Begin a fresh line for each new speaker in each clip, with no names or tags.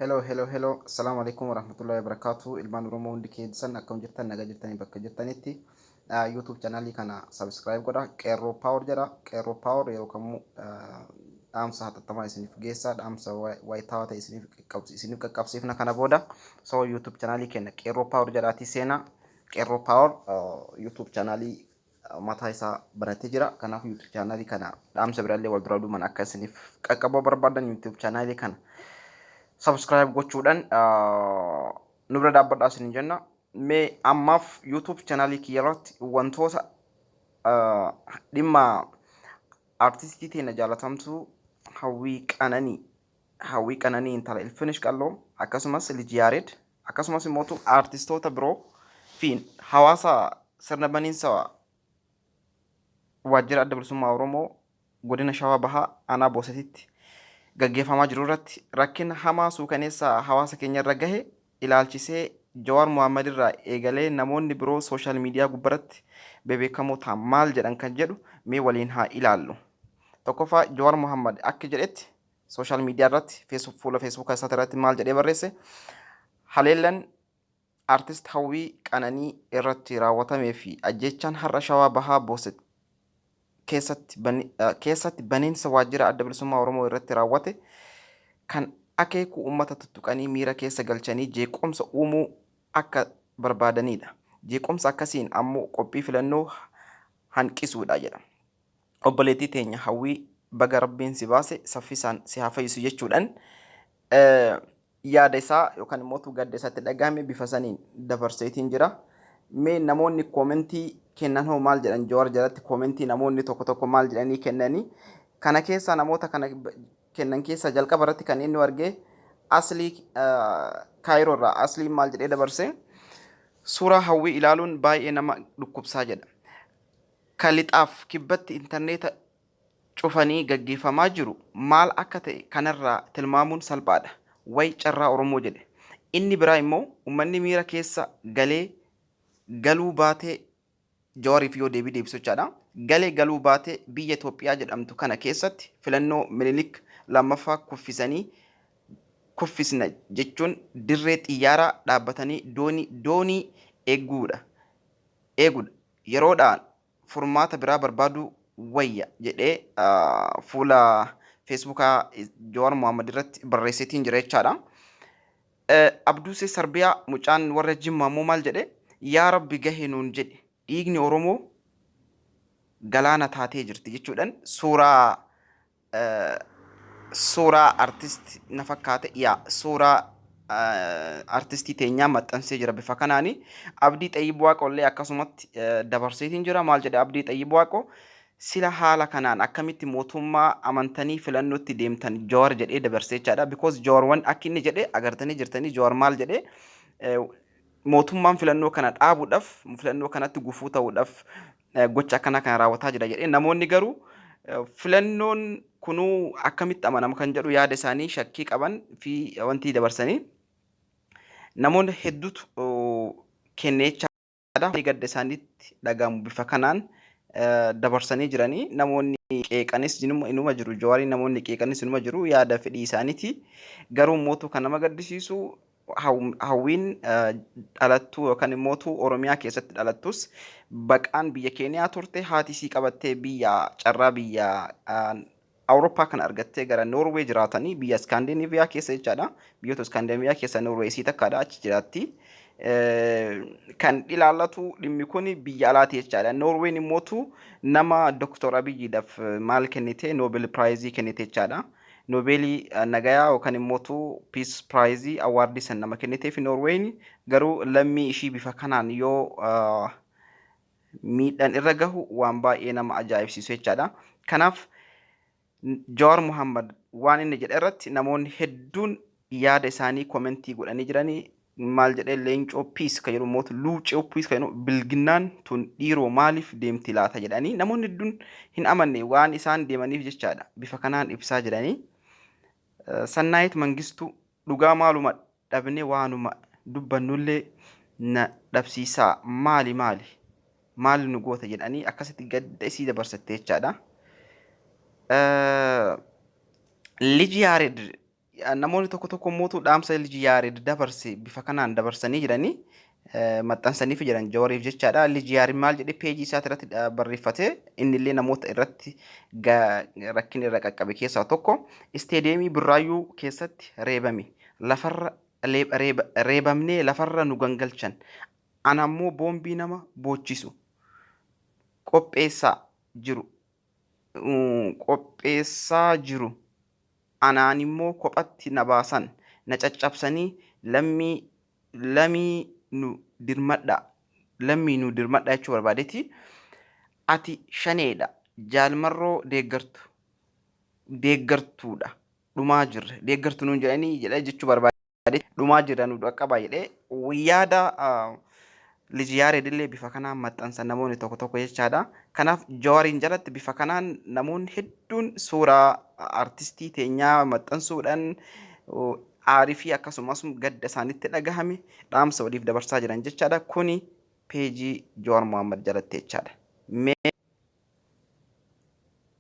Hello, hello, hello. Assalamu alaikum warahmatullahi wabarakatuh. Ilmaan Oromoo hundi keessan akkam jirtan, nagaa jirtanii bakka jirtanitti YouTube channelii kana subscribe godha. Qeerroo Power jedha. Qeerroo Power yeroo kamuu dhaamsa hatattamaa isiniif geessa. Dhaamsa waayitaawaa ta'e isiniif qaqqabsiifna kana booda. So YouTube channelii keenya Qeerroo Power jedhaatii seenaa. Qeerroo Power YouTube channelii mataa isaa banatee jira. Kanaaf YouTube channelii kana dhaamsa biraallee wal duraa duuban akka isiniif qaqqabuu barbaadan YouTube channelii kana subscribe gochuudhaan nu bira dhaabbadhaa isiniin jenna. Mee ammaaf YouTube channelii kiyya irratti wantoota dhimma artistii teenya jaalatamtuu Hawwii Qananii, Hawwii Qananii intala Ilfinish Qalloo, akkasumas Lij Yaared, akkasumas immoo artistoota biroo fi hawaasa sirna baniinsa waajjira Adda Bilisummaa Oromoo godina Shawaa Bahaa aanaa Boosatitti gaggeeffamaa jiru irratti rakkina hamaa suukaneessaa hawaasa keenya irra gahe ilaalchisee Jawaar Mohaammed irraa eegalee namoonni biroo social media gubbaratti bebeekamoo ta'an maal jedhan kan jedhu mee waliin haa ilaallu. Tokkoffaa, Jawaar Mohaammed akka jedhetti social media irratti, fuula Facebook isaa irratti maal jedhee barreesse? Haleellan Artist Hawwii Qananii irratti raawwatamee fi ajjeechaan har'a Shawaa Bahaa Booset keessatti baniinsa waajjira Adda Bilisummaa Oromoo irratti raawwate kan akeeku uummata tuttuqanii miira keessa galchanii jeequmsa uumuu akka barbaadaniidha. Jeequmsa akkasiin ammoo qophii filannoo hanqisuudha jedha. Obboleettii teenya Hawwii, baga Rabbiin si baase, saffisaan si haa fayyisu jechuudhaan yaada isaa yookaan immoo gadda isaatti dhagahame bifa saniin dabarseetiin jira. Mee namoonni koomentii kennan hoo maal jedhan? Jawaar jalatti koomentii namoonni tokko tokko maal jedhanii kennanii? Kana keessaa, namoota kana kennan keessaa jalqaba irratti kan inni arge Aslii Kaayiroo irraa. Asliin maal jedhee dabarse? Suuraa Hawwii ilaaluun baay'ee nama dhukkubsaa jedha. Ka lixaaf kibbatti intarneeta cufanii gaggeeffamaa jiru maal akka ta'e kanarraa tilmaamuun salphaadha. Way carraa Oromoo jedhe. Inni biraa immoo ummanni miira keessa galee galuu baatee, Jawariif yoo deebii deebisu jechaadha. Galee galuu baatee biyya Itoophiyaa jedhamtu kana keessatti filannoo Minilik lammaffaa kuffisanii kuffisna jechuun dirree xiyyaaraa dhaabbatanii doonii eeguudha. Eeguudha. Yeroodhaan furmaata biraa barbaaduu wayya jedhee fuula Feesbuukaa Jawaar Mohaammed irratti barreesseetiin jira jechaadha. Abduusee Sarbiyaa mucaan warra Jimmaa immoo maal jedhe? Yaa Rabbi gahe nuun jedhe, dhiigni Oromoo galaana taatee jirti jechuudhaan suuraa artist na fakkaate, yaa suuraa artistii teenyaa maxxansee jira bifa kanaani. Abdii Xayyib Waaqoo illee akkasumatti dabarseetiin jira. Maal jedhe Abdii Xayyib Waaqoo? Sila haala kanaan akkamitti mootummaa amantanii filannootti deemtan, Jawar jedhee dabarsee jechaadha. Because Jawar wan akka inni jedhe agartanii jirtanii. Jawar maal jedhe? Mootummaan filannoo kana dhaabuudhaaf, filannoo kanatti gufuu ta'uudhaaf gocha akkanaa kana raawwataa jira jedhee. Namoonni garuu filannoon kunuu akkamitti amanama kan jedhu yaada isaanii shakkii qaban fi wanti dabarsanii namoonni hedduutu kennee jechaadha. Gadda isaaniitti dhagahamu bifa kanaan dabarsanii jiranii. Namoonni qeeqanis inuma jiru. Jawaariin namoonni qeeqanis inuma jiru, yaada fedhii isaaniiti. Garuu mootuu kan nama gaddisiisu, Hawwiin dhalattuu yookaan immoo Oromiyaa keessatti dhalattus baqaan biyya Keeniyaa turte. Haati isii qabattee biyya carraa biyya Awurooppaa kana argattee gara Noorwee jiraatanii, biyya Iskaandinaviyaa keessa jechaadha. Biyyoota Iskaandinaviyaa keessa Noorwee isii takkaadha, achi jiraatti. Kan ilaallatu dhimmi kun biyya alaati jechaadha. Noorween immootu nama Dr. Abiyyiidhaaf maal kennite? Nobel Prize kennite jechaadha. Noobeelii nagayaa yookaan immootu Peace Prize award san nama kenniteef Noorween. Garuu lammii ishii bifa kanaan yoo miidhaan irra gahu waan baay'ee nama ajaa'ibsiisu jechaadha. Kanaaf Jawaar Mohammad waan inni jedhe irratti namoonni hedduun yaada isaanii komentii godhanii jiranii. Maal jedhee? Leencoo Peace kan jedhu mootu, Luucoo Peace kan jedhu, bilginnaan tun dhiiroo maaliif deemti laata jedhanii namoonni hedduun hin amanne waan isaan deemaniif jechaadha. Bifa kanaan ibsaa jiranii. Sannaayit Mangistuu, dhugaa maaluma dhabne, waanuma dubbannullee na dhabsiisaa, maali maali maali nu goota jedhanii akkasitti gadda isii dabarsatte jechaadha. Liji Yaared Namoonni tokko tokko immoo dhaamsa Liji Yaared dabarse bifa kanaan dabarsanii jiranii maxxansaniif jiran Jawaariif jechaadha. Liji Yaared maal jedhee peejii isaa irratti barreeffate? Innillee namoota irratti rakkin irra qaqqabe keessaa tokko. Isteediyeemii Burraayyuu keessatti reebame. Lafarra reebamnee lafarra nu gangalchan. Ana ammoo boombii nama boochisu qopheessaa jiru. Qopheessaa jiru. Anaan immoo kophatti na baasan. Na caccabsanii lammii lamii nu dirmadhaa. Lammii nu dirmadhaa jechuu barbaadeeti. Ati shaneedha. Jaalmarroo deeggartu. Deeggartuudha. Dhumaa jirra. Deeggartu nuun jedhanii jedha jechuu barbaadeeti. Dhumaa jirra, nu dhaqqabaa jedhee yaada Liji Yaared illee bifa kanaan maxxansan namoonni tokko tokko jechaadha. Kanaaf Jawaariin jalatti bifa kanaan namoonni hedduun suuraa artistii teenyaa maxxansuudhaan aarii fi akkasumas gadda isaanitti dhagahame dhaamsa waliif dabarsaa jiran jechaadha. Kuni peejii Jawaar Mohaammed jalatti jechaadha. Mee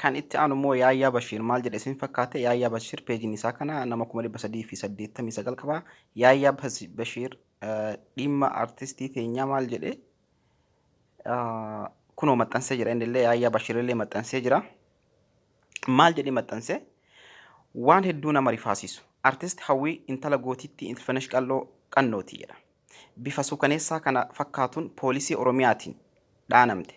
kan itti aanu immoo Yaayyaa Bashiir maal jedhe isin fakkaate? Yaayyaa Bashiir peejiin isaa kana nama 389,000 qaba. Yaayyaa Bashiir dhimma artistii teenyaa maal jedhe? Kunoo maxxansee jira, inni illee Yaayyaa Bashiir illee maxxansee jira. Maal jedhee maxxanse? Waan hedduu nama rifaasisu. Artist Hawwii intala gootitti Ilfinesh Qalloo Qannooti jedha. Bifa suukaneessaa kana fakkaatuun poolisii Oromiyaatiin dhaanamte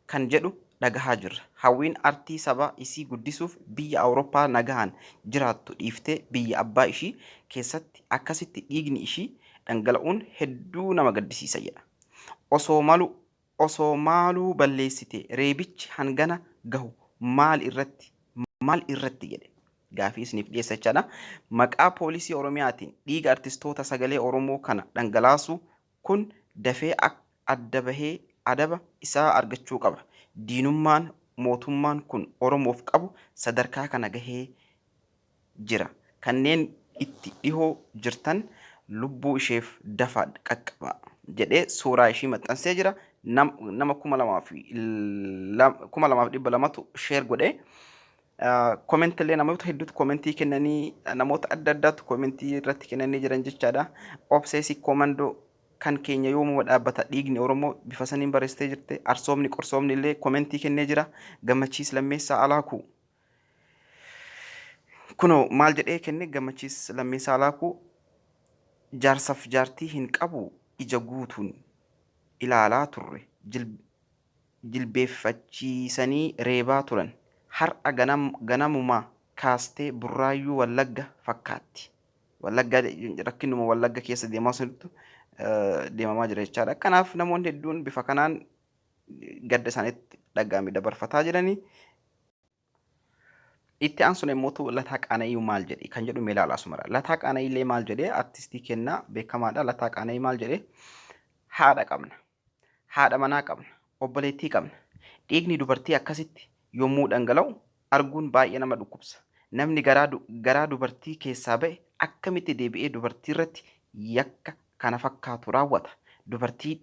kan jedhu dhagahaa jirra. Hawwiin artii saba isii guddisuuf biyya Awurooppaa nagahaan jiraattu dhiiftee biyya abbaa ishii keessatti akkasitti dhiigni ishii dhangala'uun hedduu nama gaddisiisa jedha. Osoo malu osoo maaluu balleessite reebichi hangana gahu maal irratti maal irratti jedhe gaafii isiniif dhiyeessa jechaadha. Maqaa poolisii Oromiyaatiin dhiiga artistoota sagalee Oromoo kana dhangalaasu kun dafee adda bahee adaba isaa argachuu qaba. Diinummaan mootummaan kun Oromoof qabu sadarkaa kana gahee jira. Kanneen itti dhihoo jirtan lubbuu isheef dafaa qaqqabaa jedhee suuraa ishii maxxansee jira. Nama 2,200tu share godhee. Comment illee namoota hedduutu komentii kennanii, namoota adda addaatu komentii irratti kennanii jiran jechaadha. Obsee Sikkoo Mandoo kan keenya yoomuma dhaabbata dhiigni Oromoo bifa saniin barreessitee jirti. Arsoomni Qorsoomni illee komentii kennee jira. Gammachiis Lammeessaa Alaakuu. Kunoo maal jedhee kenne Gammachiis Lammeessaa Alaakuu? Jaarsaf jaartii hin qabu, ija guutuun ilaalaa turre, jilbeeffachiisanii reebaa turan. Har'a ganamumaa kaastee Burraayyuu Wallagga fakkaatti. Wallaggaa rakkinuma Wallagga keessa deemaa jirtu deemamaa jira jechaadha. Kanaaf namoonni hedduun bifa kanaan gadda isaaniitti dhaga'ame dabarfataa jiranii. Itti aansuun immoo Lataa Qaana'ii maal jedhe kan jedhu mee ilaalaa asumara. Lataa Qaana'ii illee maal jedhe? Artistii kennaa beekamaadha. Lataa Qaana'ii maal jedhe? Haadha qabna. Haadha manaa qabna. Obboleettii qabna. Dhiigni dubartii akkasitti yommuu dhangala'u arguun baay'ee nama dhukkubsa. Namni garaa, garaa dubartii keessaa ba'e akkamitti deebi'ee dubartiirratti yakka kana fakkaatu raawwata? Dubartii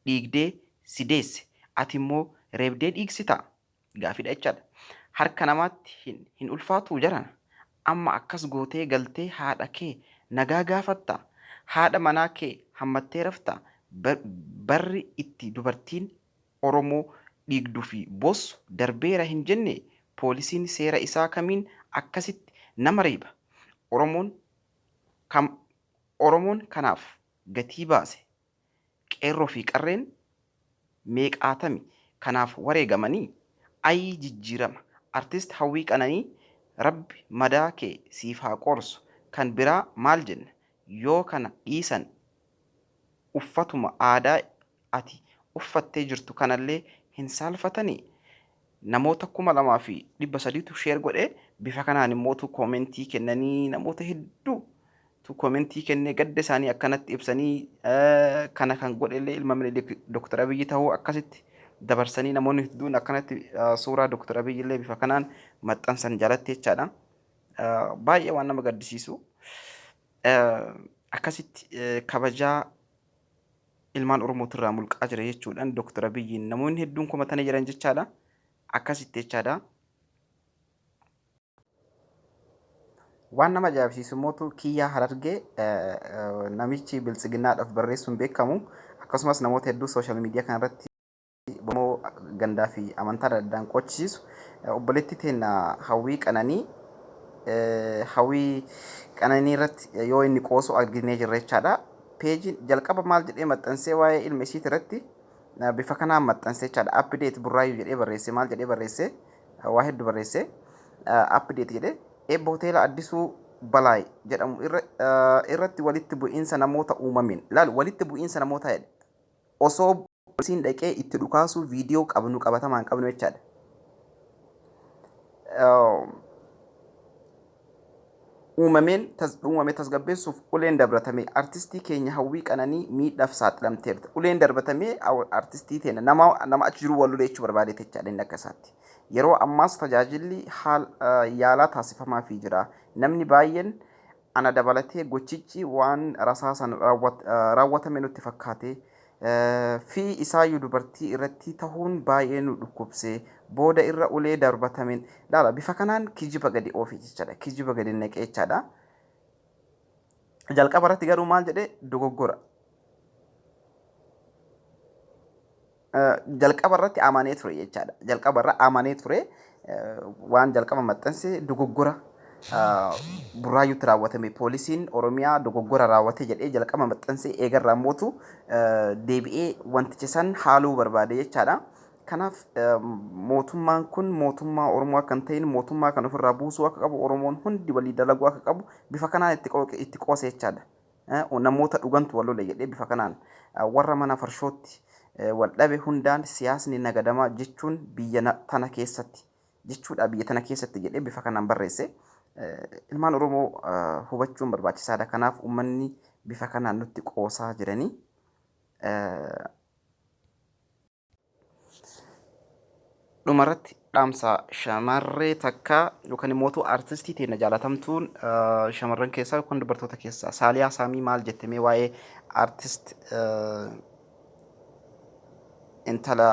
dhiigdee si deesse, ati immoo reebdee dhiigsitaa? Gaafiidha jechaadha. Harka namaatti hin ulfaatuu jarana? Amma akkas gootee galtee haadha kee nagaa gaafattaa? Haadha manaa kee hammattee raftaa? Barri itti dubartiin Oromoo dhiigdu fi boossu darbeera hin jennee? Poolisiin seera isaa kamiin akkasitti nama reeba? Oromoon kam Oromoon kanaaf gatii baase. Qeerroo fi qarreen meeqaatami kanaaf wareegamanii? Ayii jijjiirama! Artist Hawwii Qananii Rabbi madaa kee siif haa qoorsu. Kan biraa maal jenna? Yoo kana dhiisan uffatuma aadaa ati uffattee jirtu kanallee hin saalfatanii? Namoota 2,300tu share godhe. Bifa kanaan immootu koomentii kennanii, namoota hedduu tu komentii kennee gadda isaanii akkanatti ibsanii, kana kan godhellee ilma Minilik Dr. Abiyyi ta'uu akkasitti dabarsanii, namoonni hedduun akkanatti suuraa Dr. Abiyyi illee bifa kanaan maxxansan jalatti jechaadha. Baay'ee waan nama gaddisiisu. Akkasitti kabajaa ilmaan Oromootirraa mulqaa jira jechuudhaan Dr. Abiyyiin namoonni hedduun komatanii jiran jechaadha. Akkasitti jechaadha. Waan nama ajaa'ibsiisu mootu Kiyyaa Harargee, namichi Biltsiginnaadhaaf barreessuun beekamu, akkasumas namoota hedduu social media kanarratti immoo gandaa fi amantaa adda addaan qochisiisu, obboleettii teenna Hawwii Qananii, Hawwii Qananii irratti yoo inni qoosu arginee jirra jechaadha. Peejiin jalqaba maal jedhee maxxansee? Waa'ee ilma isiiti irratti bifa kanaan maxxansee jechaadha. "Update Burraayyuu" jedhee barreesse. Maal jedhee barreesse? Waa hedduu barreesse. "Update" jedhee, eebba hoteela Addisuu Balaay jedhamu irratti walitti bu'iinsa namoota uumameen, laal, walitti bu'iinsa namoota jedhe, osoo poolisiin dhaqee itti dhukaasuu viidiyoo qabnu qabatamaan qabnu jechaadha. Uumameen uumame tasgabbeessuuf uleen darbatame artistii keenya Hawwii Qananii miidhaaf saaxilamteerti. Uleen darbatamee artistii teenya nama achi jiru wal lolee jechuu barbaade jechaadha inni akka isaatti. Yeroo ammaas tajaajilli haal yaalaa taasifamaafii jira. Namni baay'een ana dabalatee gochichi waan rasaasaan raawwatame nutti fakkaate fi isaayyuu dubartii irratti tahuun baay'ee nu dhukkubse. Booda irra ulee darbatameen, laala, bifa kanaan kijiba gadi oofe jechaadha. Kijiba gadi naqee jechaadha. Jalqaba irratti garuu maal jedhee? Dogoggora. Jalqaba irratti amanee ture jechaadha. Jalqaba irra amanee ture, waan jalqaba maxxanse dogoggora Burraayyuutti raawwatame, poolisiin Oromiyaa dogoggora raawwate jedhee jalqaba maxxanse. Eegarraa mootu deebi'ee wanticha san haaluu barbaade jechaadha. Kanaaf mootummaan kun mootummaa Oromoo akka hin ta'in, mootummaa kan ofirraa buusuu akka qabu, Oromoon hundi walii dalaguu akka qabu bifa kanaan itti qoose jechaadha. Namoota dhugantu wal lole jedhee bifa kanaan, warra mana farshootti wal dhabe hundaan siyaasni nagadamaa jechuun biyya tana keessatti jechuudha, biyya tana keessatti jedhee bifa kanaan barreesse. Ilmaan Oromoo hubachuun barbaachisaadha. Kanaaf uummanni bifa kanaan nutti qoosaa jiranii. Dhumarratti dhaamsa shamarree takka yookaan immoo artistii teenya jaalatamtuun shamarran keessaa yookaan dubartoota keessaa Saaliyaa Saamii maal jette mee waa'ee artist intala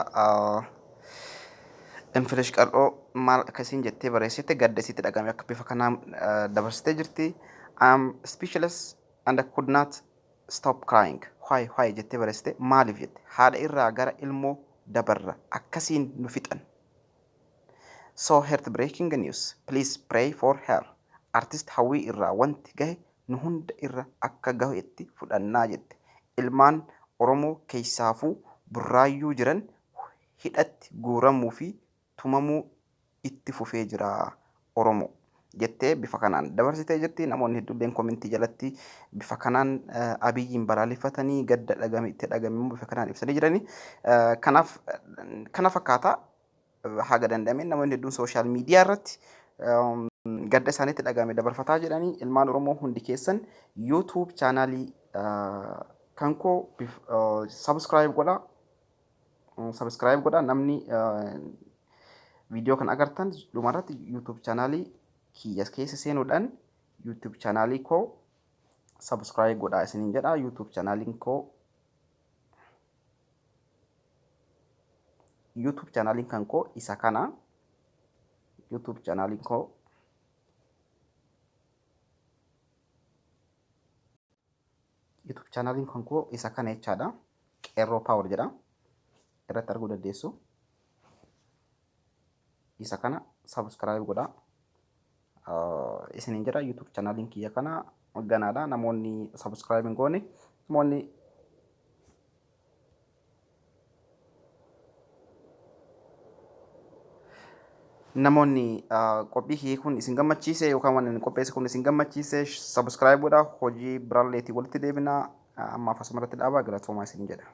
Infilesh Qal'oo? Maal akkasiin jettee barreessite? Gadda isiitti dhagame akka bifa kanaan dabarsitee jirti. "I am speechless and I could not stop crying. Why, why?" jettee barreessite. Maaliif jette? Haadha irraa gara ilmoo dabarra, akkasiin nu fixan. So heartbreaking news. Please pray for her. Artist Hawwii irraa wanti gahe nu hunda irra akka gahetti fudhannaa jette. Ilmaan Oromoo keessaafuu Burraayyuu jiran hidhatti guuramuu fi tumamuu itti fufee jira, Oromoo, jettee bifa kanaan dabarsitee jirti. Namoonni hedduulleen commentii jalatti bifa kanaan Abiyyiin balaaleffatanii, gadda dhagame itti dhagame immoo bifa kanaan ibsanii jirani. Kanaaf kana fakkaata. Haga danda'ameen namoonni hedduun social media irratti gadda isaaniitti dhagame dabarfataa jedhanii. Ilmaan Oromoo hundi keessan YouTube channelii kan koo subscribe godhaa. Subscribe godhaa. Namni viidiyoo kan agartan dhumarratti YouTube channelii kiyya keessa seenuudhaan YouTube channelii koo subscribe godhaa isiniin jedha. YouTube channeliin kan koo isa kana. YouTube channeliin koo, YouTube channeliin kan koo isa kana jechaadha. Qeerroo Power jedha. Irratti arguu dandeessu. Isa kana subscribe godhaa. Isiniin jedha. YouTube channeliin kiyya kana ganaadha. Namoonni subscribe hin goone, namoonni qophii kiyya kun isin gammachiise yookaan waan inni qopheesse kun isin gammachiise, subscribe godhaa. Hojii biraalleetii walitti deebina. Ammaaf asumarratti dhaabaa, galatoomaa isin jedha.